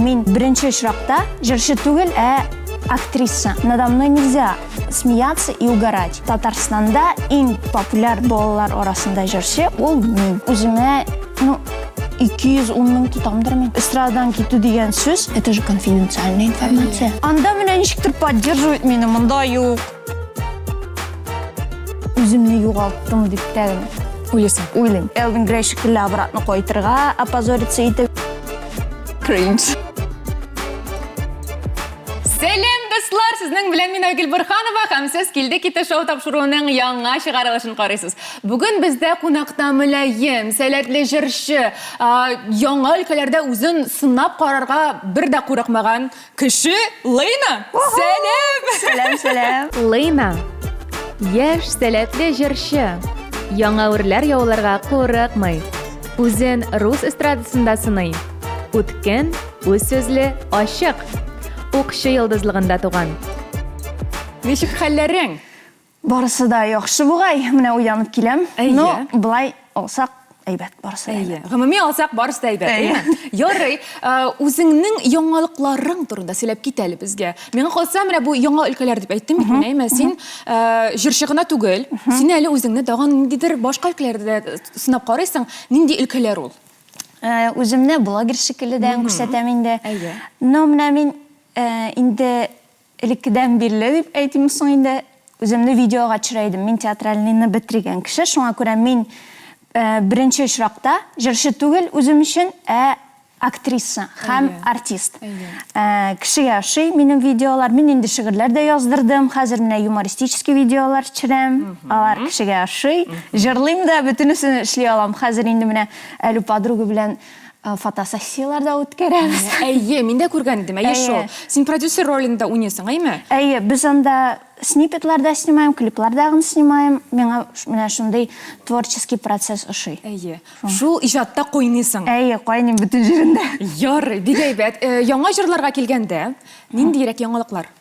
мин беренче очракта җырчы түгел, ә актриса. Надо мной нельзя смеяться и угорать. Татарстанда иң популяр балалар арасында җырчы ул мин. Үземә, ну, 210 мең тотамдыр мин. Эстрададан китү дигән сүз, это же конфиденциальная информация. Анда менә ничектер поддерживает мине, монда юк. Үземне югалттым дип тә уйлыйсың. Уйлыйм. Элвин Грей шикелле обратно кайтырга опозориться итеп. Кринж. Сәлем, дуслар! Сезнең белән мин Айгөл Борханова һәм сез Килде китте шоу тапшыруының яңа чыгарылышын карыйсыз. Бүген бездә кунакта мөлаем, сәләтле җырчы, яңа өлкәләрдә үзен сынап карарга бер дә курыкмаган кеше Лейна. Сәлем! Сәлем, сәлем! Лейна, яшь сәләтле җырчы, яңа үрләр яуларга курыкмый. Үзен рус эстрадасында сыный. Үткен, үз сүзле, ачык. Укчы йолдызлыгында туган. Ничек хәлләрең? Барысы да яхшы бугай, менә уянып киләм. Әйе. Ну, былай алсак, әйбәт, барысы да әйбәт. Әйе. Гомуми алсак, барысы да әйбәт, әйеме? Ярый, үзеңнең яңалыкларың турында сөйләп кит әле безгә. Миңа калса, менә бу яңа өлкәләр дип әйттем бит мин, әйеме? Син җырчы гына түгел, син әле үзеңне тагын ниндидер башка өлкәләрдә дә сынап карыйсың. Нинди өлкәләр ул? Үземне блогер шикелле дә күрсәтәм инде. Әйе. Но менә мин инде элеккедән бирле дип әйтим соң инде, үземне видеога төшерә идем. Мин театральныйны бетергән кеше, шуңа күрә мин беренче очракта җырчы түгел үзем өчен, ә актриса һәм артист. Кешегә ошый минем видеолар. Мин инде шигырьләр дә яздырдым. Хәзер менә юмористический видеолар төшерәм. Алар кешегә ошый. Җырлыйм да, бөтенесен эшли алам. Хәзер инде менә әле подруга белән фотосессияләр дә үткәрәбез. Әйе, мин дә күргән идем. Әйе шул. Син продюсер ролендә уйныйсың, әйме? Әйе, без анда сниппетлар да снимаем, клиплар да снимаем. Миңа менә шундый творческий процесс ошый. Әйе. Шул иҗатта кайныйсың. Әйе, кайныйм бөтен җирендә. Ярый, бик әйбәт. Яңа җырларга килгәндә, ниндиерәк яңалыклар?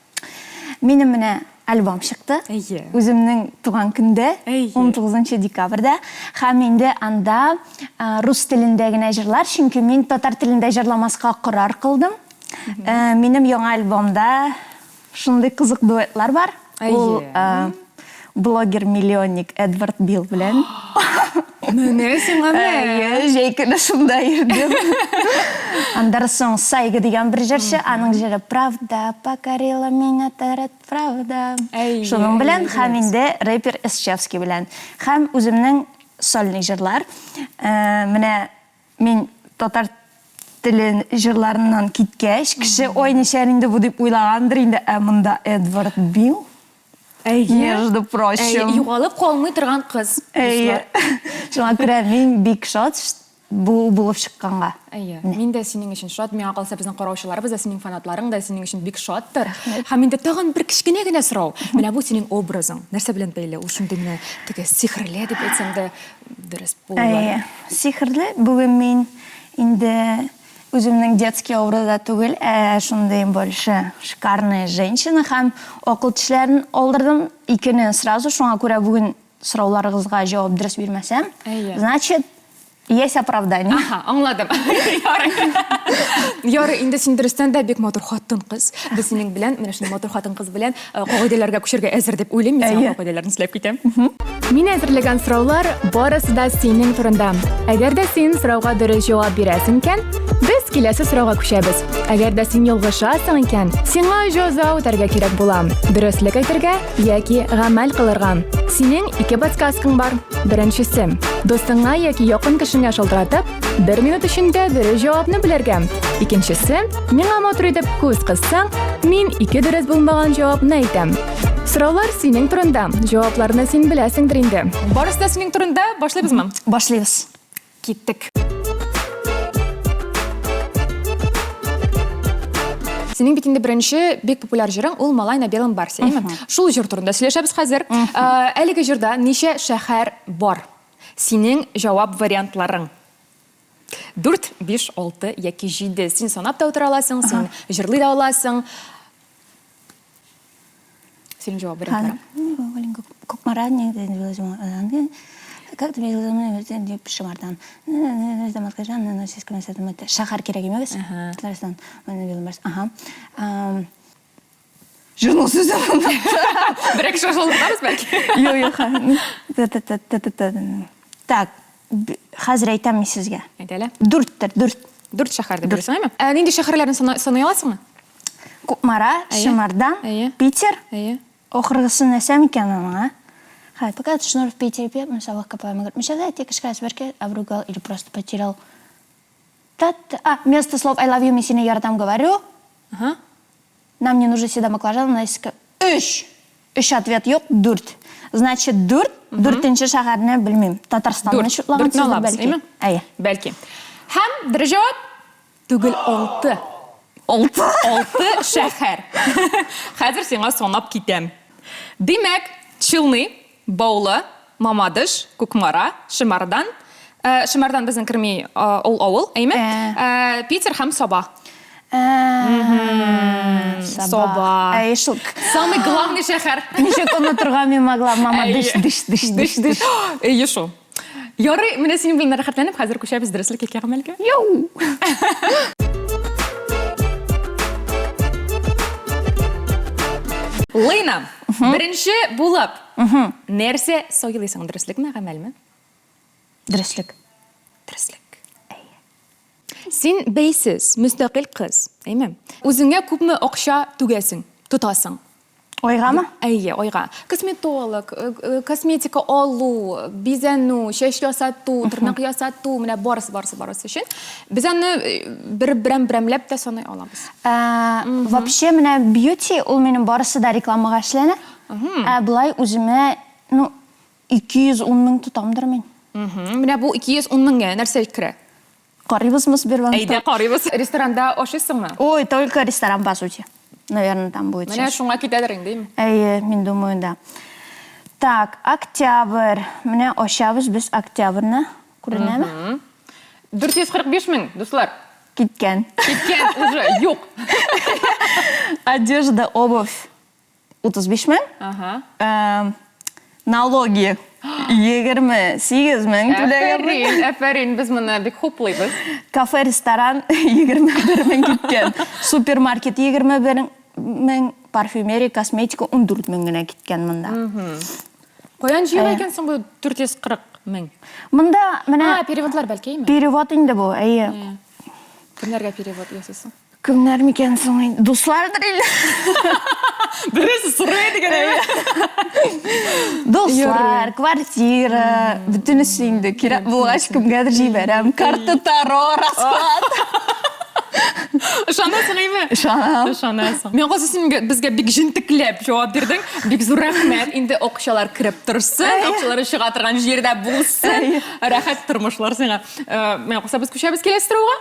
Минем менә альбом чыкты. Әйе. Үземнең туган көндә, Әйе. 19 декабрьдә. Һәм инде анда рус телендә генә җырлар, чөнки мин татар телендә җырламаска карар кылдым. Минем яңа альбомда шундый кызык дуэтлар бар. Әйе. Ул блогер-миллионник Эдвард Билл белән. Менә сиңа менә. Әйе, җәй көне шунда йөрдем. Аннан соң Сайга дигән бер җырчы, аның җыры Правда покорила меня, тарат, правда. Әйе, Шуның белән әйе, һәм беләбез. инде рэпер Эсчевский белән. Һәм үземнең сольный җырлар. Э, Менә мин татар теле җырларыннан киткәч, кеше ой ничәр инде бу дип уйлагандыр инде, ә монда Эдвард Билл. Әйе. Между прочим. Әйе, югалып калмый торган кыз. Әйе. Шуңа күрә мин бик шат бу булып чыкканга. Әйе. Мин дә синең өчен шат. Миңа калса, безнең караучыларыбыз да, синең фанатларың да синең өчен бик шаттыр. Һәм инде тагын бер кечкенә генә сорау. Менә бу синең образың. Нәрсә белән бәйле? Ул шундый менә теге сихерле дип әйтсәм дә дөрес булыр. Әйе. Сихерле. Бүген мин инде Үземнең детский образда түгел, ә шундый больше шикарная женщина һәм акыл тешләрен алдырдым, икене сразу, шуңа күрә бүген сорауларыгызга җавап дөрес бирмәсәм, Әйе. значит, есть оправдание. Аһа, аңладым. Ярый. Ярый, инде син дөрестән дә бик матур хатын-кыз. Без синең белән, менә шундый матур хатын-кыз белән э, кагыйдәләргә күчәргә әзер дип уйлыйм. Мин сиңа Әйе. кагыйдәләрне сөйләп китәм. Мин әзерләгән сораулар барысы да синең турында. Әгәр дә син сорауга дөрес җавап бирәсең икән, без киләсе сорауга күчәбез. Әгәр дә син ялгышасың икән, сиңа җәза үтәргә кирәк була. Дөреслек әйтергә яки гамәл кылырга. Синең ике подсказкаң бар. Беренчесе, дустыңа яки якын кешеңә шалтыратып, бер минут эчендә дөрес җавапны белергә. Икенчесе, миңа матур итеп күз кыссаң, мин ике дөрес булмаган җавапны әйтәм. Сораулар синең турында. Җавапларны син беләсеңдер инде. Барысы да синең турында. Башлыйбызмы? Башлыйбыз. Киттек. Синең бит инде беренче бик популяр җырың ул Малай на белом барсе, әйеме? Шул җыр турында сөйләшәбез хәзер. Әлеге җырда ничә шәһәр бар? Синең җавап вариантларың. 4, 5, 6 яки 7. Син санап та утыра аласың, син җырлый да аласың. Синең җавап вариантларың. Кукмара. Как ты Шымардан. Шәһәр кирәк имегез. Татарстан. Ага. Журнал сүзе. Бер кеше шалтыратабыз бәлки. Юк, юк. Так, хәзер әйтәм мин сезгә. Әйт әле. Дүрттер, дүрт. Дүрт шәһәр дип беләсең, әйме? Ә нинди шәһәрләрне саный аласыңмы? Кукмара, Шымардан, Питер. Әйе. Ахыргысы нәрсә микән аның, а? Хай, пока шнур в Питере пьет, мы собак копаем. Говорит, Мишага, я тебе кашка обругал или просто потерял. Та -та. А, вместо слов I love you, мин сине яратам говорю. Ага. Нам не нужно всегда баклажан, у нас өч. Өч ответ юк, дүрт. Значит, дүрт, дүртенче шәһәрне белмим. Татарстанны чутлагансыздыр бәлки. Әйе. Бәлки. Һәм дөрес җавап түгел алты. Алты? Алты шәһәр. Хәзер сиңа санап китәм. Димәк, Челны, Баулы, Мамадыш, Кукмара, Шемардан, Шемардан безнең керми, ул авыл, әйме? Питер һәм Саба. Саба. Әй, шул. Самый главный шәһәр. Ничек онытырга мин могла, Мамадыш, дыш, дыш, дыш, дыш. Әйе шул. Ярый, менә синең белән рәхәтләнеп, хәзер күчәбез дөреслек яки гамәлгә. Йоу! Лина, беренче булып, нәрсә сайлыйсың, дөреслекме, гамәлме? Дөреслек. Дөреслек. Әйе. Син бәйсез, мөстәкыйль кыз, әйме? Үзеңә күпме акча түгәсең, тотасың? Айгамы? Әйе, айга. Косметолог, э, э, косметика алу, бизәнү, чәч ясату, тырнак ясату, менә барысы, барысы, барысы өчен. Без аны э, бер берәм-берәмләп тә саный алабыз. Вообще менә бьюти ул минем барысы да рекламага эшләнә. Ә болай үземә, ну, 210 мең тотамдыр мин. Менә бу 210 меңгә нәрсә керә? Карыйбызмы Сбербанкта? Әйдә, карыйбыз. Ресторанда ашыйсыңмы? Ой, только ресторан, по сути. Наверное, там будет Менә шуңа китәдер инде, әйме? Әйе, мин думаю, да. Так, октябрь. Менә ачабыз без октябрьне. Күренәме? 445 мең, дуслар. Киткән. Киткән уже, юк. Одежда, обувь. 35 мең. Ага. Эм, Налоги 28 мең түләгәнмен. Әфәрин, әфәрин, без моны бик хуплыйбыз. Кафе, ресторан 21 мең киткән. Супермаркет 21 мең, парфюмерия, косметика 14 мең генә киткән монда. Каян җыела икән соң бу 440 мең? Монда менә А, переводлар бәлки, әйме? перевод инде бу, әйе. Кемнәргә перевод ясыйсың? Кемнәр микән соң инде? Дуслардыр инде. Берәрсе сорый дигән әйбер. Дуслар, квартира, бөтенесе инде кирәк булгач кемгәдер җибәрәм. Карта Таро, расклад. Ышанасың әйме? Ышанам. Ышанасың. Миңа калса син безгә бик җентекләп җавап бирдең. Бик зур рәхмәт. Инде акчалар кереп торсын, акчалар чыга торган җирдә булсын. Рәхәт тормышлар сиңа. Э, миңа калса без күчәбез киләсе сорауга.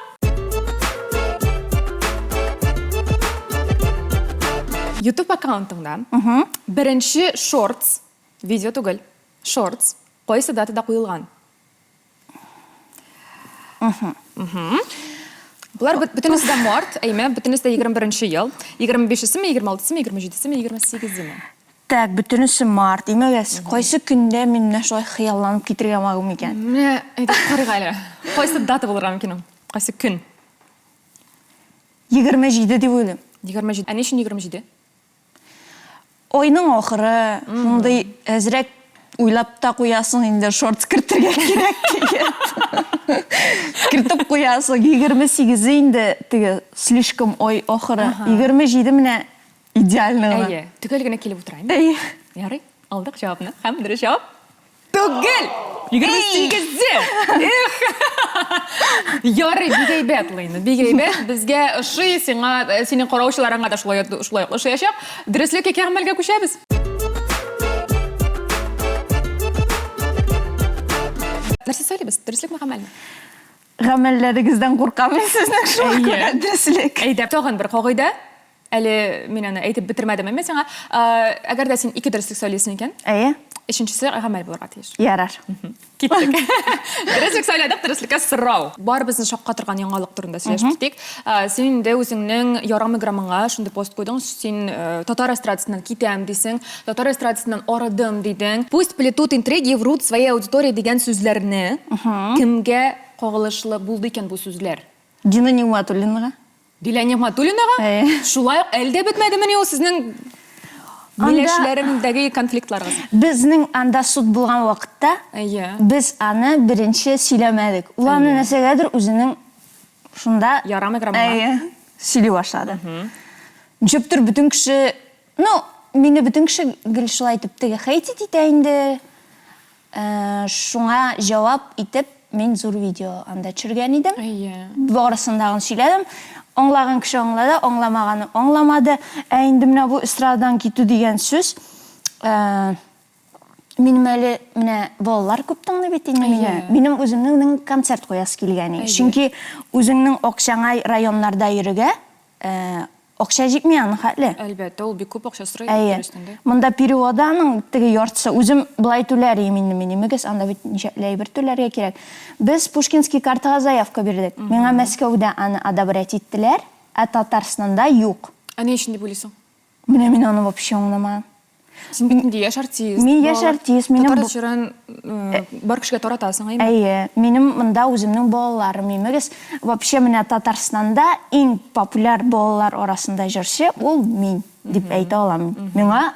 YouTube аккаунтыңда беренче шортс, видео түгел, шортс, кайсы датада куелган? Болар бөтенесе дә март, әйме, бөтенесе дә 21 ел. 25-семе, 26-сымы, 27-семе, 28-еме? Так, бөтенесе март. Имәгез, кайсы көндә мин менә шулай хыялланып китергә могу микән? Менә әйтеп карыйк әле. Кайсы дата булырга мөмкин ул? Кайсы көн? 27 дип уйлыйм. 27. Ә ни өчен 27? Айның ахыры, шундый әзрәк уйлап та куясың инде, шортс кертергә кирәк дигән. Кертеп куясың. 28-е инде теге слишком ай ахыры. 27 менә Идеально гына. Әйе, төгәл генә килеп утыра, әйме? Әйе. Ярый, алдык җавапны. Һәм дөрес җавап түгел. 28-е. Эх! Ярый, бик әйбәт, Лина, бик әйбәт. Безгә ошый, сиңа, э, синең караучыларыңа да шулай шулай ук ошыячак. Дөреслек яки гамәлгә күчәбез. Нәрсә сөйлибез? Дөреслекме, гамәлме? Гамәлләрегездән куркам мин сезнең, шуңа күрә дөреслек. Әйдә, тагын бер кагыйдә. Әле мин аны әйтеп бетермәдем, әмма сиңа, әгәр дә син ике дөреслек сөйлисең икән, Әйе. Өченчесе гамәл булырга тиеш. Ярар. Киттек. Дөреслек сайладык, дөреслеккә сорау. Барыбызны шаккатырган яңалык турында сөйләшеп китик. Син инде үзеңнең ярым граммыңа шундый пост куйдың, син татар эстрадасыннан китәм дисең, татар эстрадасыннан арыдым дидең. Пусть плетут интриги, врут своей аудитории дигән сүзләрне кемгә кагылышлы булды икән бу сүзләр? Дина Нигъмәтуллинага. Дилә Нигъмәтуллинага? Әйе. Шулай ук әле дә бетмәдемени ул сезнең миләшләремдәге конфликтларыгыз? Безнең анда суд булган вакытта Әйе. без аны беренче сөйләмәдек. Ул аны нәрсәгәдер үзенең шунда Ярамый граммага. Әйе, сөйли башлады. Ничектер бөтен кеше, ну, мине бөтен кеше гел шулай итеп теге хейтить итә инде. Шуңа җавап итеп мин зур видео анда төшергән идем. Әйе. Барысын дагын сөйләдем. Аңлаган кеше аңлады, аңламаганы аңламады. Ә инде менә бу эстрададан китү дигән сүз, минем әле менә балалар күп тыңлый бит инде мине. Минем үземнең концерт куясы килгән. Чөнки үзеңнең акчаңа районнарда йөрергә Акча җитми аның хәтле. Әлбәттә, ул бик күп акча сорый, Әйе. дөрестән дә. Монда переводы аның теге яртысы. Үзем болай түләр идем инде мин, имегез, анда бит ничәкле әйбер түләргә кирәк. Без Пушкинский картага заявка бирдек. Миңа Мәскәүдә аны одобрять иттеләр, ә Татарстанда юк. Ә ни өчен дип уйлыйсың? Менә мин аны вообще аңламадым. Син бит инде яшь артист. Мин яшь артист, минем Татар җырын э, бар кешегә таратасың, әйме? Әйе, минем монда үземнең балаларым, имегез. Вообще менә Татарстанда иң популяр балалар арасында җырчы ул мин дип әйтә алам. Миңа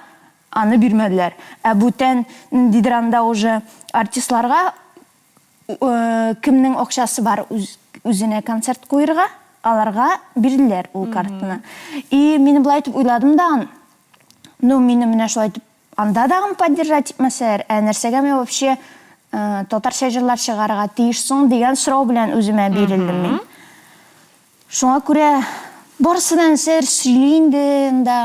аны бирмәделәр. Ә бүтән ниндидер анда уже артистларга Кемнең акчасы бар үзенә концерт куерга, аларга бирделәр ул картаны. И мин болай итеп уйладым да, ну, мине менә шулай итеп анда дагын поддержать итмәсәләр, ә нәрсәгә мин вообще татарча җырлар чыгарырга тиеш соң дигән сорау белән үземә бирелдем мин. Шуңа күрә барысы да нәрсәдер сөйли инде анда.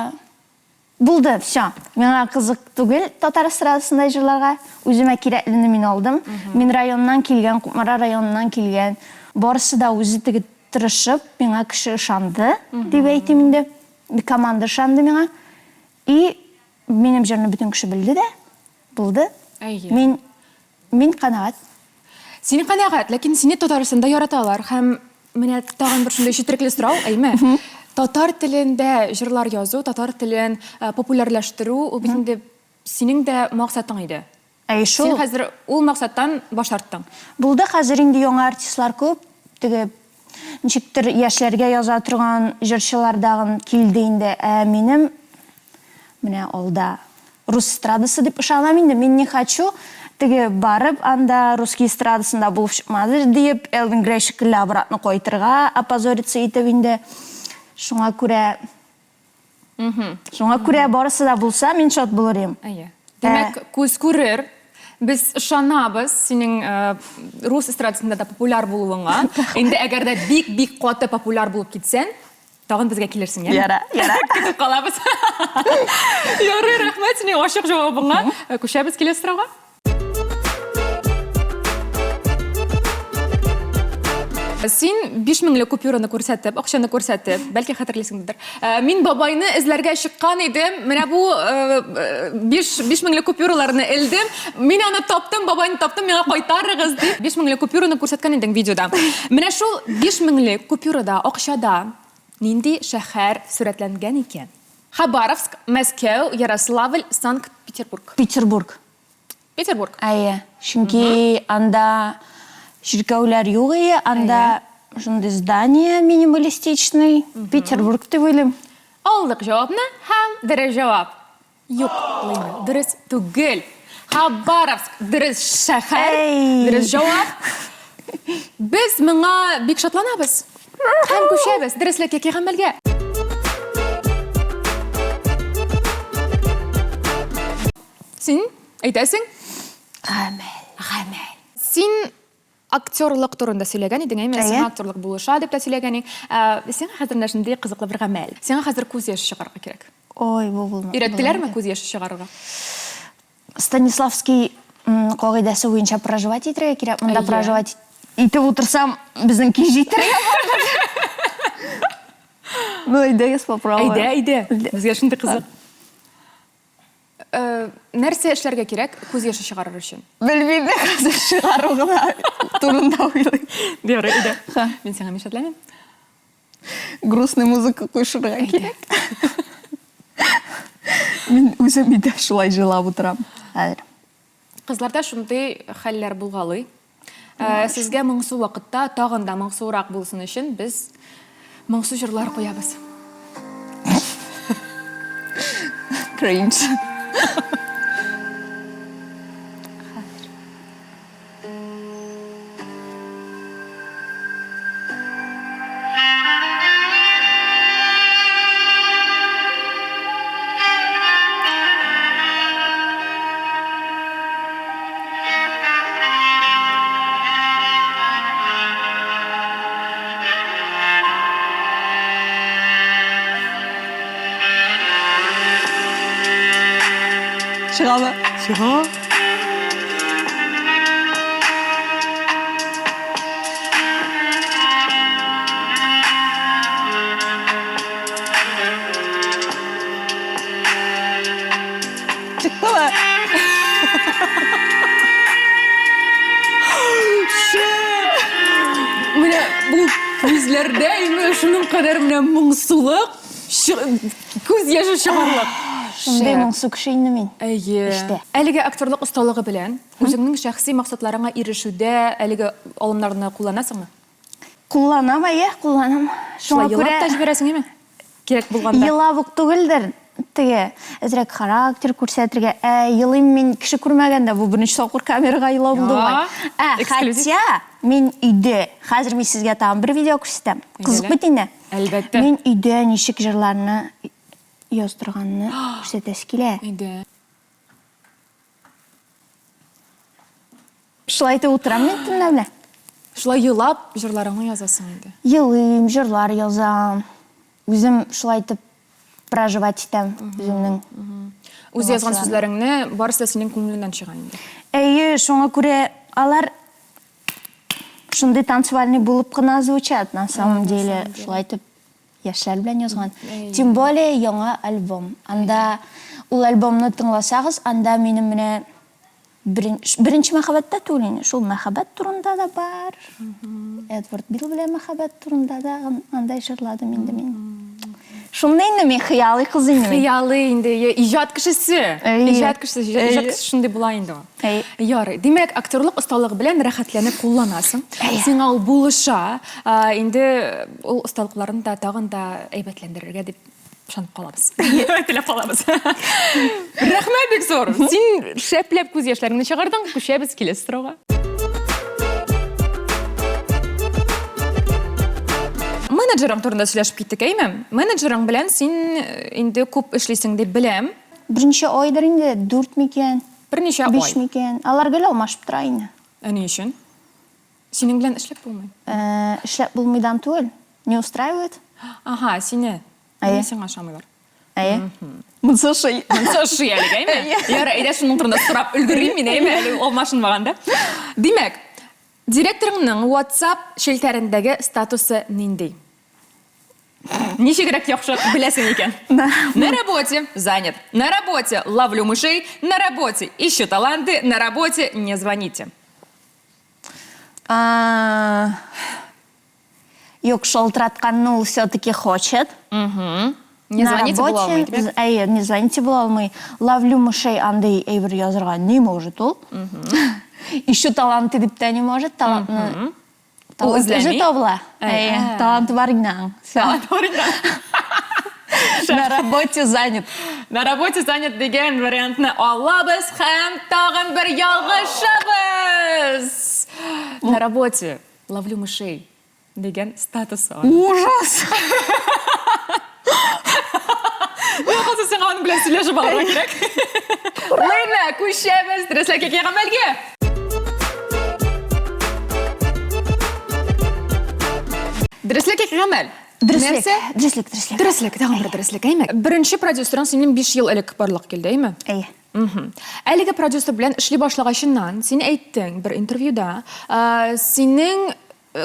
Булды, всё. Миңа кызык түгел татар эстрадасында җырларга. Үземә кирәклене мин алдым. Мин районнан килгән, Кукмара районыннан килгән. Барысы да үзе теге тырышып, миңа кеше ышанды, дип әйтим инде. Команда ышанды миңа. И минем җырны бөтен кеше белде дә. Булды. Әйе. Мин Мин канәгать. Син канәгать, ләкин сине Татарстанда яраталар һәм менә тагын бер шундый четерекле сорау, әйме? Татар телендә җырлар язу, татар телен э, популярлаштыру, ул бит инде синең дә максатың иде. Әй шул. Син хәзер ул максаттан баш тарттың. Булды, хәзер инде яңа артистлар күп, теге ничектер яшьләргә яза торган җырчылар дагын килде инде. Ә минем Менә алда рус эстрадасы дип ышанам инде. Мин не хочу теге барып анда русский эстрадасында булып чыкмады диеп, Элвин Грей шикелле обратно кайтырга, опозориться итеп инде. Шуңа күрә Шуңа күрә барысы да булса, мин шат булыр идем. Әйе. Димәк, күз күрер. Без ышанабыз синең рус эстрадасында да популяр булуыңа. Инде әгәр дә бик-бик каты популяр булып китсәң, Тагын безгә килерсең, яме? Яра, яра. Көтеп калабыз. Ярый, рәхмәт синең ачык җавабыңа. Күчәбез киләсе сорауга. Син 5 меңле купюраны күрсәтеп, акчаны күрсәтеп, бәлки хәтерлисеңдер. Э, мин бабайны эзләргә чыккан идем. Менә бу 5 э, меңле купюраларны элдем. Мин аны таптым, бабайны таптым, миңа кайтарыгыз дип 5 меңле купюраны күрсәткән идең видеода. Менә шул 5 меңле купюрада, акчада нинди шәһәр сурәтләнгән икән? Хабаровск, Мәскәү, Ярославль, Санкт-Петербург. Петербург. Петербург. Әйе, чөнки анда чиркәүләр юк ие, анда шундый здание минималистичный. Петербург дип уйлыйм. Алдык җавапны һәм дөрес җавап. Юк, Лена, дөрес түгел. Хабаровск дөрес шәһәр, дөрес җавап. Без моңа бик шатланабыз. Һәм күчәбез дөреслек яки гамәлгә. Син әйтәсең? Гамәл. Гамәл. Син Актерлык турында сөйләгән идең, әйме? Сиңа актерлык булыша дип тә сөйләгән идең. Ә, сиңа хәзер менә шундый кызыклы бер гамәл. Сиңа хәзер күз яше чыгарырга кирәк. Ой, бу булмады. Өйрәттеләрме күз яше чыгарырга? Станиславский кагыйдәсе буенча проживать итәргә кирәк. Монда проживать итеп утырсам, безнең кич җитәргә. Ну, әйдәгез попробуем. Әйдә, әйдә. Безгә шундый кызык. Э, нәрсә эшләргә кирәк күз яше чыгарыр өчен? Белмим, хәзер чыгару гына турында уйлыйм. Ярый, әйдә. Мин сиңа мешәтләмим. Грустный музыка куйшырга кирәк. Мин үзем өйдә шулай җылап утырам. Хәзер. Кызларда шундый хәлләр булгалый. Ә, сезгә моңсу вакытта тагын да моңсурак булсын өчен без моңсу җырлар куябыз. Кринж. Чыгамы? Чыга. Чыктымы? Менә бу күзләрдә инде шуның кадәр менә моңсулык, күз яше чыгарлык. Шундый моңсу кеше инде мин. Әйе. Эштә. Әлеге актерлык осталыгы белән үзеңнең шәхси максатларыңа ирешүдә әлеге алымнарны кулланасыңмы? Кулланам, әйе, кулланам. Шуңа Шулай елап күрә та җибәрәсең, әйме? Кирәк булганда. Елап ук түгелдер, теге әзрәк характер күрсәтергә. Ә елыйм мин кеше күрмәгәндә, бу беренче тапкыр камерага елау булды бугай. Ә, Эксклюзив. хотя мин өйдә, хәзер мин сезгә тагын бер видео күрсәтәм. Кызык бит инде. Әлбәттә. Мин өйдә ничек җырларны яздырганны күрсәтәсе килә. Өйдә. Шулай итеп утырам мин төнлә белән. Шулай елап җырларыңны язасың инде. Елыйм, җырлар язам. Үзем шулай итеп проживать итәм үземнең. Үзе язган сүзләреңне барысы да синең күңелеңнән чыга инде. Әйе, шуңа күрә алар шундый танцевальный булып кына звучат на самом деле. Шулай итеп яшьләр белән язган. Тем более яңа альбом. Анда ул альбомны тыңласагыз, анда минем менә Беренче мәхәббәт тә түгел инде, шул мәхәббәт турында да бар. Эдвард Бил белән мәхәббәт турында да анда җырладым инде мин. Шундый инде мин хыялый кыз инде мин. Хыялый инде, иҗат кешесе. Иҗат кешесе, иҗат кешесе шундый була инде ул. Ярый. Димәк, актерлык осталыгы белән рәхәтләнеп кулланасың. Сиңа ул булыша. Инде ул осталыкларын да тагын да әйбәтләндерергә дип ышанып калабыз. Теләп калабыз. Рәхмәт бик зур. Син шәпләп күз яшьләреңне чыгардың. Күчәбез киләсе сорауга. Менеджерың турында сөйләшеп киттек, әйме? Менеджерың белән син э, инде күп эшлисең дип беләм. Берничә айдыр инде, дүрт микән? Берничә ай. Биш микән? Алар гел алмашып тора инде. Ә ни өчен? Синең белән эшләп булмый. Э, эшләп булмыйдан түгел. Не устраивает? Ага, сине. Әйе. Сиңа ошамыйлар. Әйе. Монысы ошый. Монысы ошый әлегә, әйме? Ярар, әйдә шуның турында сорап өлгерим мин, әйме? Әле алмашынмаган да. Димәк, директорыңның WhatsApp челтәрендәге статусы нинди? Ничегрәк яхшы беләсең икән? На работе занят. На работе ловлю мышей. На работе ищу таланты. На работе не звоните. Юк, шалтыратканны ул все-таки хочет. Не звоните була алмый, димәк? Әйе, не звоните була алмый. Ловлю мышей андый әйбер язырга не может ул. Ищу таланты дип тә не может, талантны Ул Талант үзе табыла. Әйе, таланты бар инде аның. Таланты бар инде. На работе занят. На работе занят дигән вариантны алабыз һәм тагын бер ялгышабыз. На работе ловлю мышей дигән статусы аның. Ужас! Миңа калса, сиңа аның белән сөйләшеп алырга кирәк. Лена, күчәбез дөреслеккә гамәлгә. Дөреслек яки гамәл? Дөреслек. Нәрсә? Дөреслек, дөреслек. Дөреслек, тагын бер дөреслек, әйме? Беренче продюсерың синең 5 ел элек барлык килде, әйме? Әйе. Әлеге продюсер белән эшли башлагачыннан син әйттең бер интервьюда, синең.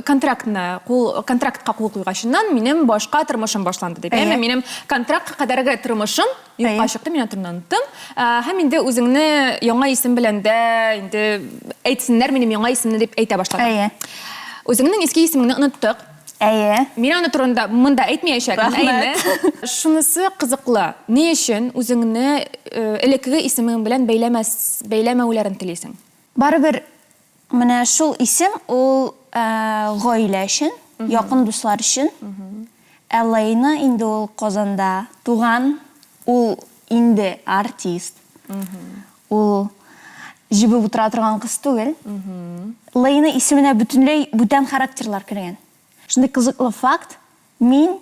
контрактны кул контрактка кул куйгачыннан минем башка тормышым башланды дип. Әйе. Минем контрактка кадәрге тормышым юкка чыкты, мин аны оныттым. Һәм инде үзеңне яңа исем белән дә инде әйтсеннәр минем яңа исемне дип әйтә башладым. Әйе. Үзеңнең иске исемеңне оныттык. Әйе. Мин аны турында монда әйтмәячәкмен. Рәхмәт. Шунысы кызыклы. Ни өчен үзеңне элеккеге исемең белән бәйләмәс, бәйләмәүләрен телисең? Барыбер Менә шул исем ул гаилә өчен, якын дуслар өчен. Ә Лейна инде ул Казанда туган, ул инде артист. Ул җебеп утыра торган кыз түгел. Лейна исеменә бөтенләй бүтән характерлар кергән. Шундый кызыклы факт, мин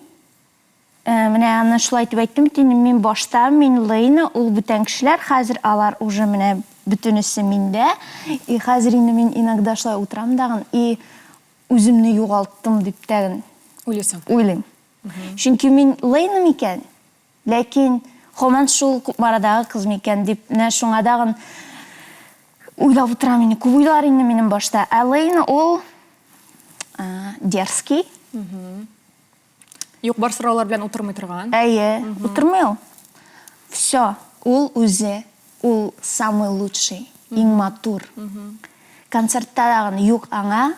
Менә аны шулай итеп әйттем бит инде, мин башта, мин Лейна, ул бүтән кешеләр, хәзер алар уже менә бөтенесе миндә. И хәзер инде мин иногда шулай утырам дагын, и үземне югалттым дип тәген Уйлыйсың. Уйлыйм. Чөнки мин Лейна микән, ләкин һаман шул Кукмарадагы кыз микән дип, менә шуңа дагын уйлап утырам инде. Күп уйлар инде минем башта. Ә Лейна ул дерзкий. Юк, бар сораулар белән утырмый торган. Әйе, утырмый ул. Всё, ул үзе, ул самый лучший, иң матур. Концертта тагын юк аңа,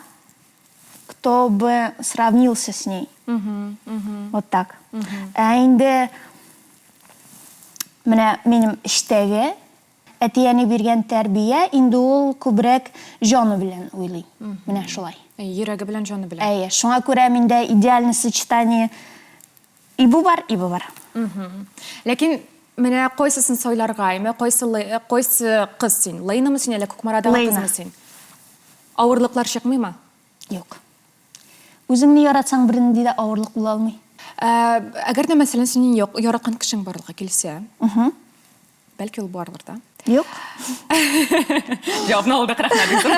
кто бы сравнился с ней. Вот так. Ә инде менә минем эчтәге Әти-әни биргән тәрбия инде ул күбрәк җаны белән уйлый. Менә шулай. Әйе, йөрәге белән, җаны белән. Әйе, шуңа күрә миндә идеальный сочетание и бу бар, и бу бар. Ләкин менә кайсысын сайларга, әйме, кайсы кайсы кыз син? Лейнамы син, әллә Кукмарадагы кызмы син? Авырлыклар чыкмыймы? Юк. Үзеңне яратсаң, бернинди дә авырлык була алмый. Әгәр дә, мәсәлән, синең яраткан кешең барлыкка килсә, Бәлки ул бардыр да. Юк. Җавапны алдык, рәхмәт бик зур.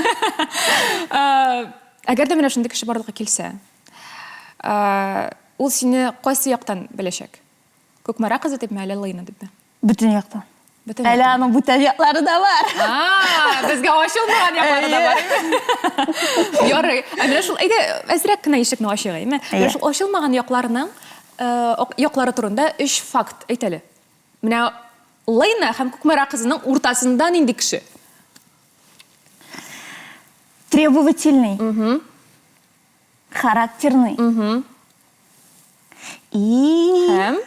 Әгәр дә менә шундый кеше барлыкка килсә, ул сине кайсы яктан беләчәк? Кукмара кызы дипме, әллә Лыйна дипме? Бөтен яктан. Бөтен Әле аның бүтән яклары да бар. Безгә ачылмаган яклары да бар. Ярый. Ә менә шул, әйдә, әзрәк кенә ишекне ачыйк, әйме? Менә шул ачылмаган якларының яклары турында өч факт әйт әле. Менә Лейна һәм Кукмара кызының уртасында нинди кеше? Требовательный. Угу. Характерный. Угу. И Һәм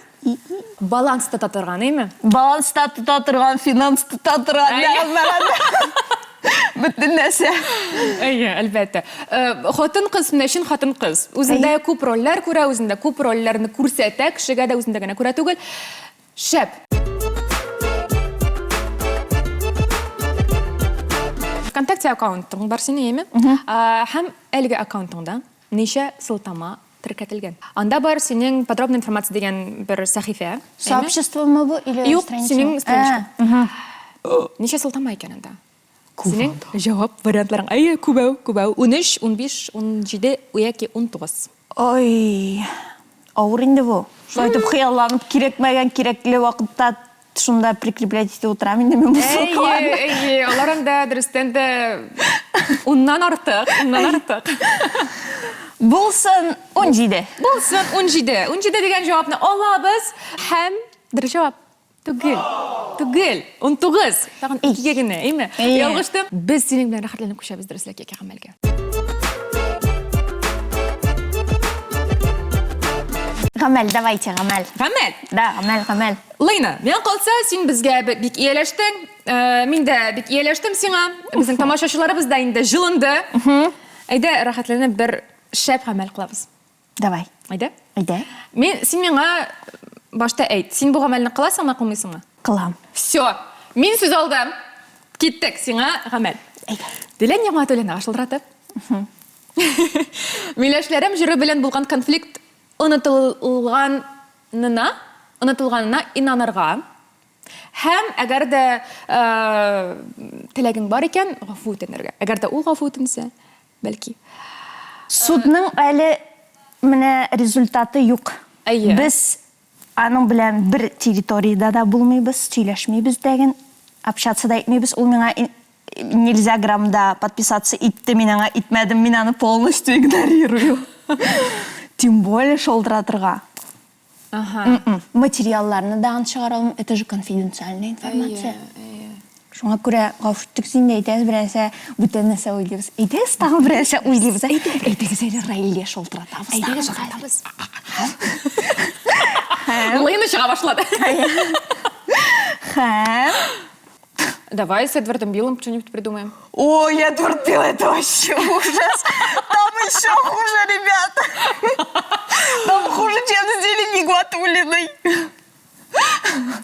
баланс тота торган, әйме? Баланс та тота торган, финанс тота торган, Бөтен нәрсә. Әйе, әлбәттә. Хатын-кыз менә чын хатын-кыз. Үзендә күп рольләр күрә, үзендә күп рольләрне күрсәтә, кешегә дә үзендә генә күрә түгел. Шәп! Вконтакте аккаунтың бар синең, әйеме? Һәм әлеге аккаунтыңда ничә сылтама теркәтелгән? Анда бар синең подробная информация дигән бер сәхифә. Сообществомы бу или Юк, синең страничка. Ничә сылтама икән анда? Синең җавап вариантларың. Әйе, күбәү, күбәү. 13, 15, 17 яки 19. Ой, авыр инде бу. Шулай итеп хыялланып, кирәкмәгән кирәкле вакытта шунда прикреплять итеп утырам инде мин бу ссылкаларны. Әйе, әйе, алар анда дөрестән дә уннан артык, уннан артык. Булсын 17. Булсын 17. 17 дигән җавапны алабыз һәм дөрес җавап. Түгел. Түгел. 19. Тагын икегә генә, әйме? Ялгыштым. Без синең белән рәхәтләнеп күчәбез дөреслеккә яки гамәлгә. Гамәл, давайте, гамәл. Гамәл? Да, гамәл, гамәл. Лейна, миңа калса, син безгә бик ияләштең. Э, мин дә бик ияләштем сиңа. Безнең тамашачыларыбыз да инде җылынды. Әйдә, рәхәтләнеп бер шәп гамәл кылабыз. Давай. Әйдә. Әйдә. Мин, син миңа башта әйт. Син бу гамәлне кыласыңмы, кылмыйсыңмы? Кылам. Все. Мин сүз алдым. Киттек, сиңа гамәл. Әйдә. Дилә Нигъмәтуллинага шылтыратып. Миләшләрем җыры белән булган конфликт онытылганына, онытылганына инанырга һәм әгәр дә теләгең бар икән, гафу үтенергә. Әгәр дә ул гафу үтенсә, Бәлки. Судның әле менә результаты юк. Әйе. Без аның белән бер территориядә дә булмыйбыз, сөйләшмибез дә ген, общаться да итмибез. Ул миңа Нельзя грамда подписаться итте, мин аңа итмәдем, мин аны полностью игнорирую. Тем более шалтыратырга. Ага. Материалларны да аны чыгара алмыйм, это же конфиденциальная информация. Әйе, әйе. Шуңа күрә гафу итегез инде, әйдәгез берәрсә бүтән нәрсә уйлыйбыз. Әйдәгез тагын берәрсә уйлыйбыз. Әйдәгез әле Раилгә шалтыратабыз. Әйдәгез шалтыратабыз. Лена чыга башлады. Һәм Давай с Эдвардом Биллом что-нибудь придумаем. Ой, Эдвард Билл, это вообще ужас. Там еще хуже, ребята. Там хуже, чем с Дилей Нигматуллиной.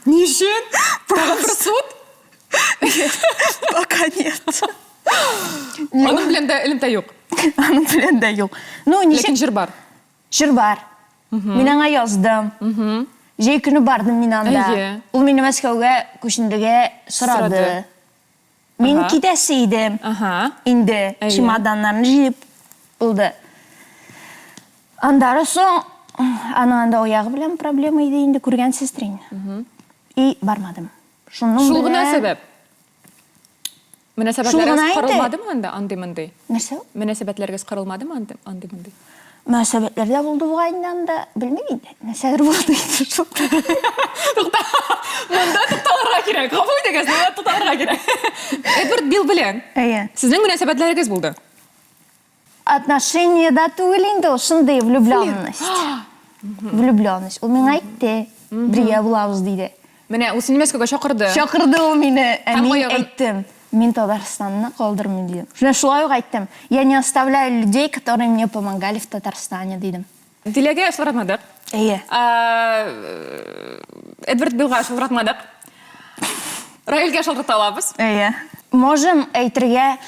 Ни өчен? Тагын бер суд? Пока нет. Аның белән дә элемтә юк. Аның белән дә юк. Ну, ничек? Ләкин җыр бар. Җыр бар. Мин аңа яздым. Җәй көне бардым мин анда. Әйе. Ул мине Мәскәүгә күченергә сорады. Сорады. Мин китәсе идем. Ага. Инде Әйе. чемоданнарны җыеп булды. Аннары соң аның анда аягы белән проблема иде инде, күргәнсездер инде. И бармадым. Шуның Шул гына белән- сәбәп. Шул Мөнәсәбәтләрегез гына инде. кырылмадымы анда, андый-мондый? Нәрсә ул? Мөнәсәбәтләрегез кырылмадымы андый-мондый? Мөнәсәбәтләр дә булды бугай инде анда. Белмим инде. Нәрсәдер булды инде шул. Тукта. Монда тукталырга кирәк. Гафу итегез, монда тукталырга кирәк. Эдвард Билл белән. Әйе. Сезнең мөнәсәбәтләрегез булды. Отношениеда түгел инде ул, шундый влюбленность. Влюбленность. Ул миңа әйтте, бергә булабыз диде. Менә ул сине Мәскәүгә чакырды. Чакырды ул мине, ә Һәм мин аягын- әйттем, мин Татарстанны калдырмыйм дидем. Менә шулай ук әйттем. Я не оставляю людей, которые мне помогали в Татарстане, дидем. Диләгә шылтыратмадык. Әйе. Эдвард Билга шылтыратмадык. Раилгә шылтырата алабыз. Әйе. Можем әйтергә,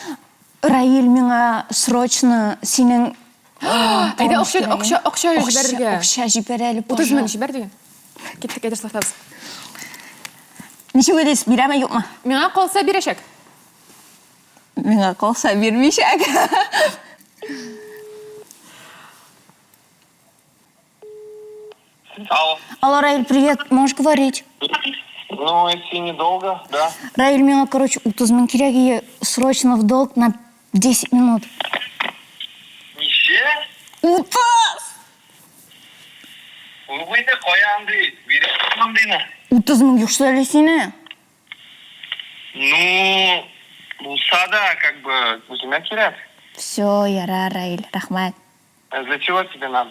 Раил миңа срочно синең Әйдә, акча, акча, акча җибәрергә. Акча җибәр әле, 30 мең җибәр диген. Киттек, әйдә шылтыратабыз. Ничек уйлыйсыз, бирәме, юкмы? Миңа калса бирәчәк. Миңа калса бирмичәк. Алло. Алло, Раиль, привет, можешь говорить? Ну, если недолго, да. Раиль, миңа, короче, 30 мең кирәк ие, срочно в долг на 10 минут. Ничә? 30! Ул инде кая андый? Бирә андыйны. 30 мең юксы әле сине. Ну, булса да, как бы, үземә кирәк. Все, ярар, Раиль, рәхмәт. Ә для чего тебе надо?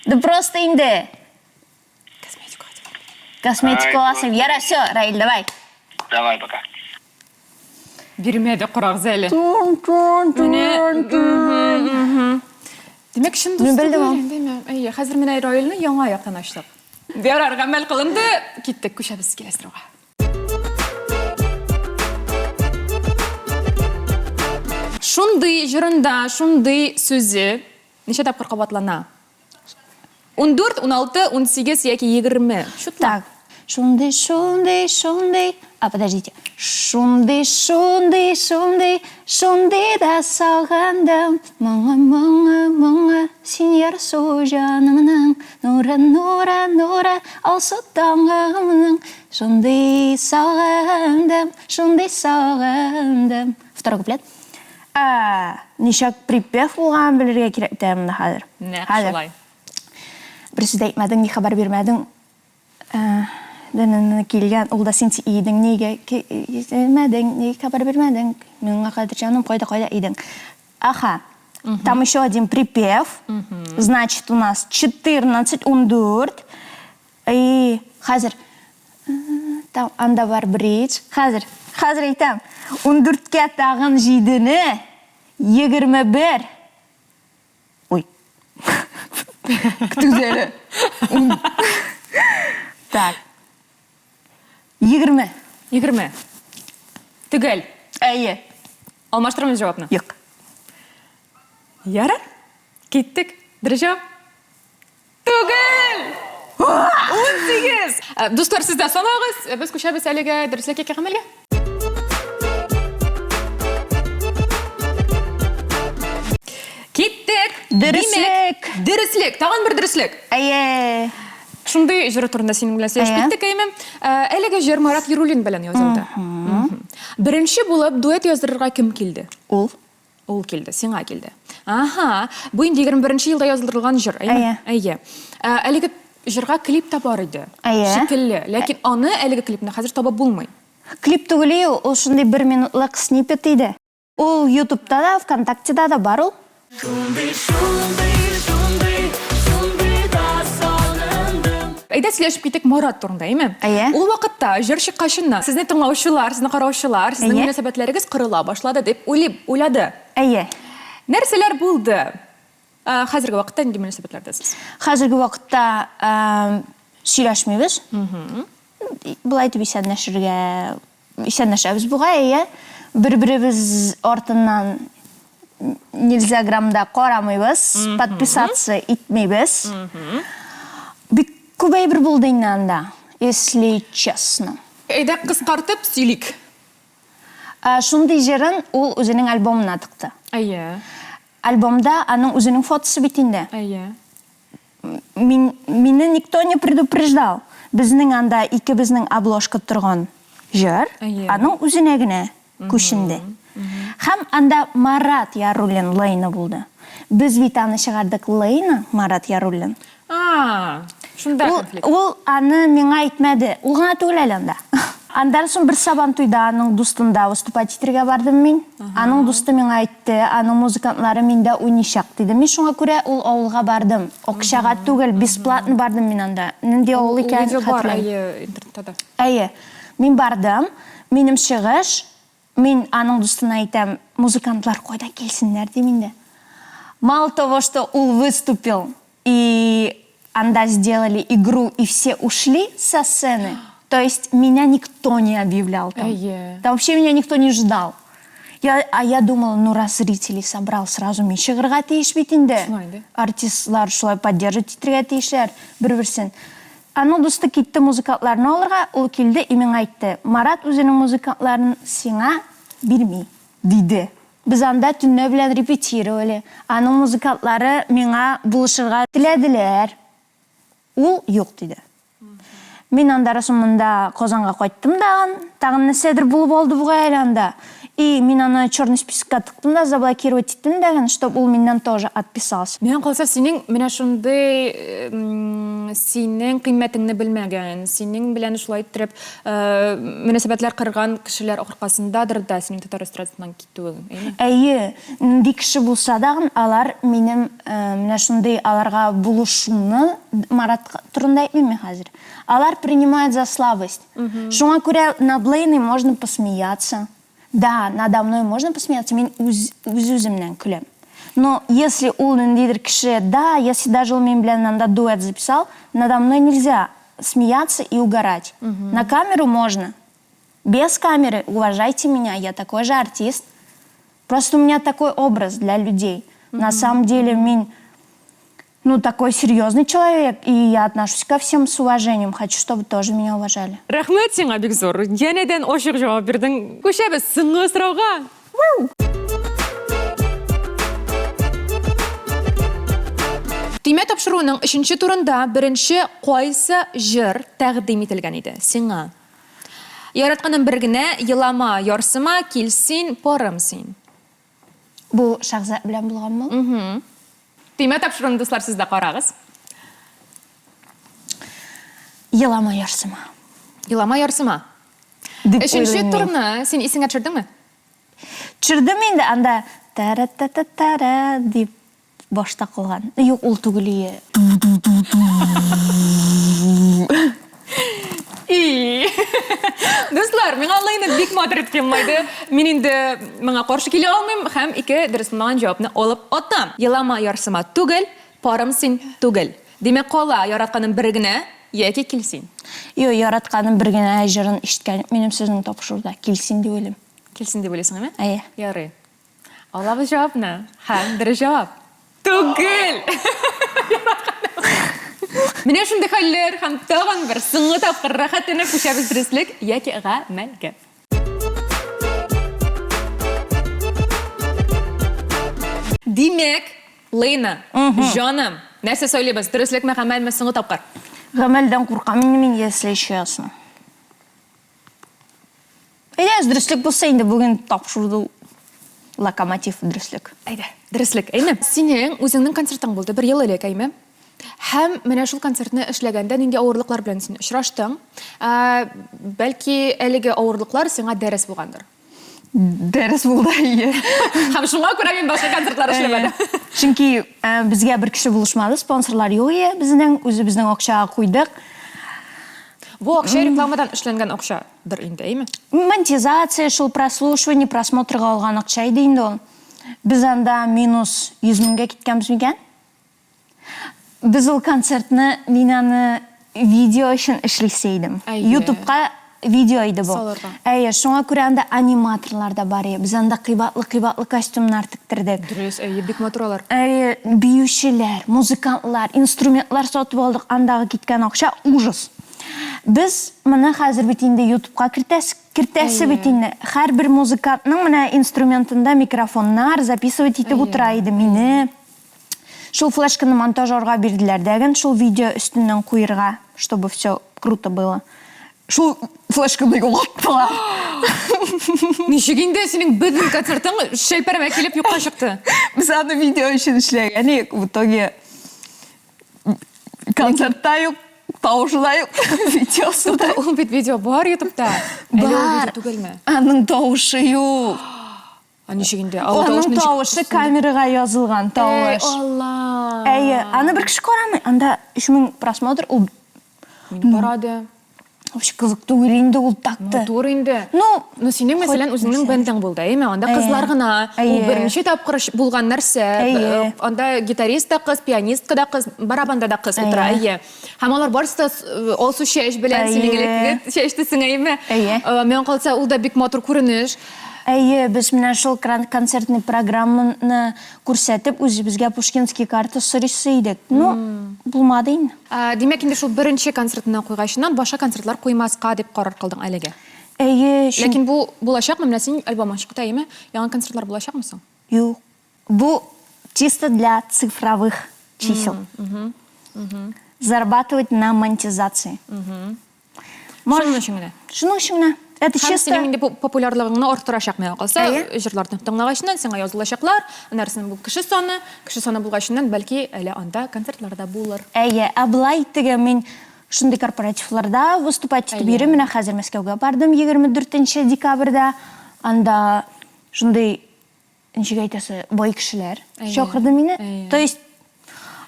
Да просто инде. Косметику хотела. Косметика аласың. Ярар, все, Раиль, давай. Давай, пока. Бирмәде карагыз әле. Менә, Димәк, чын дус Мин белдем түгел ул. инде, Әйе, хәзер менә Раилне яңа яктан ачтык. Ярар, гамәл кылынды. Киттек, күчәбез киләсе сорауга. Шундый җырында шундый сүзе ничә тапкыр кабатлана? 14, 16, 18 яки 20. Чутла. Так. Шундый, шундый, шундый. А, подождите. Шундый, шундый, шундый, шундый да сагындым. Моңы, моңы, моңы, син ярсу җанымның. Нуры, нуры, нуры, алсу таңымның. Шундый сагындым, шундый сагындым. Второй куплет. А, ничек припев булганын белергә кирәк тә монда хәзер. Нәкъ шулай. Бер сүз дә әйтмәдең, ни хәбәр бирмәдең. Дөньяны килгән, ул да син идең, нигә килмәдең, нигә хәбәр бирмәдең? Миңа кадер җаным, кайда кайда идең? Аха. Там еще один припев. Значит, у нас 14, 14. И хәзер там анда бар бридж. Хәзер, хәзер әйтәм. 14-кә тагын 7-не 21. Ой. Көтегез әле. Так. 20. 20. Төгәл. Әйе. Алмаштырмыйбыз җавапны. Юк. Ярар. Киттек. Дөрес җавап. Түгел! 18! Э, дуслар, сез дә санагыз. Э, без күчәбез әлегә дөреслек яки гамәлгә. Киттек! Дөреслек! Димәк, дөреслек! Тагын бер дөреслек. Әйе. Шундый җыры турында синең белән сөйләшеп Әйе. киттек, әйме? Э, әлеге җыр Марат Яруллин белән язылды. Беренче булып дуэт яздырырга кем килде? Ул. Ул килде, сиңа килде. Аһа, бу инде 21 елда яздырылган җыр, әйеме? Әйе. Әйе. Ә, әлеге җырга клип та бар иде. Әйе. Шикелле, ләкин аны әлеге клипны хәзер табып булмый. Клип түгел ул, ул шундый бер минутлык сниппет иде. Ул Ютубта да, ВКонтактеда да бар ул. Шундый, шундый, шундый, шундый да сагындым. Әйдә сөйләшеп китик Марат турында, әйме? Әйе. Ул вакытта җыр чыккачыннан сезне тыңлаучылар, сезне караучылар, сезнең Әйе. мөнәсәбәтләрегез кырыла башлады дип уйлый, уйлады. Әйе. Нәрсәләр булды? Ә, Хәзерге вакытта нинди мөнәсәбәтләрдә сез? Хәзерге вакытта э, сөйләшмибез. Болай итеп исәнләшергә исәнләшәбез бугай, әйе. Бер-беребез артыннан нельзяграмда карамыйбыз, подписаться итмибез. Бик күп әйбер булды инде анда, если честно. Әйдә кыскартып сөйлик. Ә, Шундый җырын ул үзенең альбомына тыкты. Әйе. Альбомда аның үзенең фотосы бит инде. Әйе. Мин, мине никто не предупреждал. Безнең анда икебезнең обложка торган җыр, Әйе. аның үзенә генә күченде. Һәм анда Марат Яруллин Лейна булды. Без бит аны чыгардык Лейна, Марат Яруллин. А, шунда Ул, конфликт. ул аны миңа әйтмәде. Ул гына түгел әле анда. Андан соң бер Сабантуйда аның дустында выступать итәргә бардым мин. Аның дусты миңа әйтте, аның музыкантлары миндә уйныйчак диде. Мин шуңа күрә ул авылга бардым. Акчага түгел, бесплатно бардым мин анда. Нинди авыл Ул икән видео бар, хәтерләмим. әйе, интернетта да. Әйе. Мин бардым. Минем чыгыш, мин аның дустына әйтәм, музыкантлар кайдан килсеннәр дим инде. Мало того, что ул выступил, и анда сделали игру, и все ушли со сцены, то есть меня никто не объявлял там. Әйе. Там вообще меня никто не ждал. Я, а я думала, ну раз зрителей собрал, сразу мин чыгырга тиеш бит инде. Шулай инде. Артистлар шулай поддерживать итәргә тиешләр бер-берсен. Аның дусты китте музыкантларны алырга, ул килде и миңа әйтте, Марат үзенең музыкантларын сиңа бирми, диде. Без анда төнлә белән репетировали. Аның музыкантлары миңа булышырга теләделәр. Ул юк диде. Мин анда соң монда Казанга кайттым да, тагын нәрсәдер булып алды бугай әле анда. И мин аны черный списокка тыктым да, заблокировать иттем дәген, чтоб ул миннән тоже отписался. Миңа калса, синең менә шундый м, синең кыйммәтеңне белмәгән, синең белән шулай иттереп э, мөнәсәбәтләр кырган кешеләр аркасындадыр да синең татар эстрадасыннан китүең, әйеме? Әйе, нинди кеше булса да, алар минем э, менә шундый аларга булышуны Марат турында әйтмим мин хәзер. Алар принимают за слабость. Шуңа күрә над Лейной можно посмеяться. Да, надо мной можно посмеяться, мин үз үз-үземнән көләм. Но если ул ниндидер кеше, да, если даже ул минем белән анда дуэт записал, надо мной нельзя смеяться и угорать. На камеру можно. Без камеры уважайте меня, я такой же артист. Просто у меня такой образ для людей. На самом деле, мин, ну, такой серьезный человек, и я отношусь ко всем с уважением. Хочу, чтобы тоже меня уважали. Рәхмәт сиңа бик зур. Янәдән ачык җавап бирдең. Күчәбез соңгы сорауга. Төймә тапшыруының өченче турында беренче кайсы җыр тәкъдим ителгән иде сиңа? Яратканым бер генә, елама, ярсыма, кил син, парым син. Бу Шахзат белән булганмы? Төймә тапшыруын, дуслар, сез дә карагыз. Елама, ярсыма. Елама, ярсыма. Дип Өченче уйлыйм мин. турны син исеңә төшердеңме? Төшердем инде анда тара-та-та-тара дип башта калган. Юк, ул түгел ие. И. Дуслар, миңа Лейна бик матур итеп елмайды. Мин инде моңа каршы килә алмыйм һәм ике дөрес булмаган җавапны алып атам. Елама, ярсыма түгел, парым син түгел. Димәк, кала яратканым бер генә яки кил син. Юк, яратканым бер генә җырын ишеткән юк минем сезнең тапшыруда. Килсен дип уйлыйм. Килсен дип уйлыйсың, әйме? Әйе. Ярый. Алабыз җавапны. Һәм дөрес җавап. Түгел! Менә шундый хәлләр һәм тагын бер соңгы тапкыр рәхәтләнеп күчәбез дөреслек яки гамәлгә. Димәк, Лейна, җаным, нәрсә сайлыйбыз? Дөреслекме, гамәлме соңгы тапкыр? Гамәлдән куркам инде мин, если честно. Әйдәгез. дөреслек булса инде бүген тапшырды локомотив дөреслек. Әйдә, дөреслек, әйме? Синең үзеңнең концертың булды бер ел элек, әйме? Һәм менә шул концертны эшләгәндә нинди авырлыклар белән син очраштың? Ә, бәлки әлеге авырлыклар сиңа дәрес булгандыр? Дәрес булды, әйе. Һәм шуңа күрә мин башка концертлар эшләмәдем. Чөнки ә, безгә бер кеше булышмады, спонсорлар юк иде безнең, үзебезнең акчага куйдык. Бу акча рекламадан эшләнгән акчадыр инде, әйме? Монетизация, шул прослушивание, просмотрга алган акча иде инде ул. Без анда минус 100 меңгә киткәнбез микән? Без ул концертны, мин аны видео өчен эшлисе идем. Әйе. Ютубка видео иде бу. Салырга. Әйе, шуңа күрә анда аниматорлар да бар иде. Без анда кыйбатлы-кыйбатлы костюмнар тектердек. Дөрес, әйе, бик матур алар. Әйе, биючеләр, музыкантлар, инструментлар сатып алдык. Андагы киткән акча ужас. Без моны хәзер бит инде Ютубка кертәс, кертәсе бит инде. Һәрбер музыкантның менә инструментында микрофоннар, записывать итеп утыра иде мине. Шул флешканы монтажерга бирделәр дәген, шул видео өстеннән куерга, чтобы все круто было. Шул флешканы югалттылар. Ничек инде синең бөтен концертың шәлпәрәмә килеп юкка чыкты? Без аны видео өчен эшләгән идек, в итоге концерт та юк, тавышы да юк, видеосы да. Ул бит видео бар ютубта. Әле ул Бар. видео түгелме? Аның тавышы юк. А ничек инде? Ә ул Аның ничек тавышы камерага язылган тавыш. Эй, Алла! Әйе, аны бер кеше карамый. Анда 3000 просмотр, ул Мине карады. вообще кызык түгел инде ул так-то. Матур инде. Ну, Ну, синең, мәсәлән, үзеңнең бендың булды, әйеме? Анда кызлар гына, ул Әйе. беренче тапкыр булган нәрсә. Әйе. Анда гитарист та кыз, пианистка да кыз, барабанда да кыз утыра, Әйе. әйе. Һәм алар барысы да алсу чәч белән синең Әйе. элеккеге чәч төсең, әйеме? Әйе. Миңа калса, ул да бик матур күренеш. Әйе, без менә шул концертный программаны күрсәтеп, үзебезгә Пушкинский карта сорыйсы идек. Ну, булмады инде. Димәк, инде шул беренче концертына куйгачыннан башка концертлар куймаска дип карар кылдың әлегә. Әйе, чөнки Ләкин бу булачакмы? Менә синең альбомың чыкты, әйеме? Яңа концертлар булачакмы соң? Юк. Бу чисто для цифровых чисел. Зарабатывать на монетизации. Шуның өчен генә. Шуның өчен генә. Это Һәм чисто... синең инде популярлыгыңны арттырачак миңа калса, Әйе. җырларны тыңлагачыннан сиңа язылачаклар, аннары бу кеше саны, кеше саны булгачыннан бәлки әле анда концертлар да булыр. Әйе, ә болай теге мин шундый корпоративларда выступать итеп йөрим. Менә хәзер Мәскәүгә бардым 24 декабрьдә. Анда шундый ничек әйтәсе, бай кешеләр чакырды мине. То есть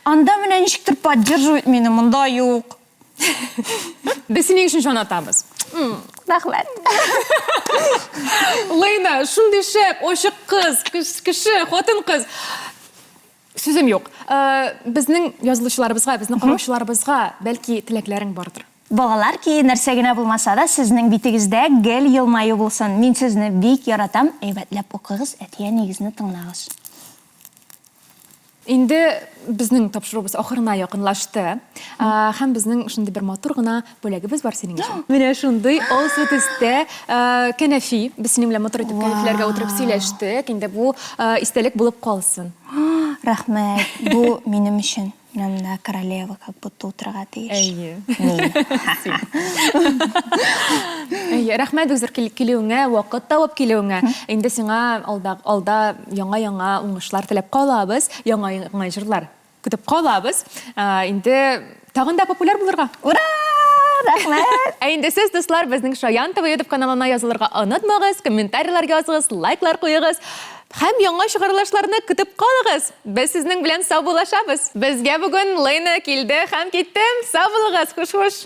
анда менә ничектер поддерживают мине, монда юк. Без синең өчен җан атабыз. Рәхмәт. Лейна, шундый шәп, ачык кыз, кеше, хатын кыз. Сүзем юк. Безнең язылучыларыбызга, безнең караучыларыбызга бәлки теләкләрең бардыр. Балалар, ки, нәрсә генә булмаса да, сезнең битегездә гел елмаю булсын. Мин сезне бик яратам. Әйбәтләп укыгыз, әти-әниегезне тыңлагыз. Инде безнең тапшыруыбыз ахырына якынлашты. Һәм безнең шундый бер матур гына бүләгебез бар синең өчен. Менә шундый алсу төстә кәнәфи. Без синең белән матур итеп кәнәфиләргә утырып сөйләштек. Инде бу истәлек булып калсын. Рәхмәт. Бу минем өчен. Менә монда королева как будто утырырга тиеш. Әйе. Мин. Әйе, рәхмәт бик зур килүеңә, вакыт табып килүеңә. Инде сиңа алда алда яңа-яңа уңышлар теләп калабыз, яңа-яңа җырлар көтеп калабыз. Инде тагын да популяр булырга. Ура! Рәхмәт! Ә инде сез, дуслар, безнең Шаян ТВ YouTube каналына язылырга онытмагыз, комментарийлар языгыз, лайклар куегыз. Һәм яңа чыгарылышларны көтеп калыгыз! Без сезнең белән саубуллашабыз. Безгә бүген Лена килде һәм китте. Сау булыгыз, хуш-хуш!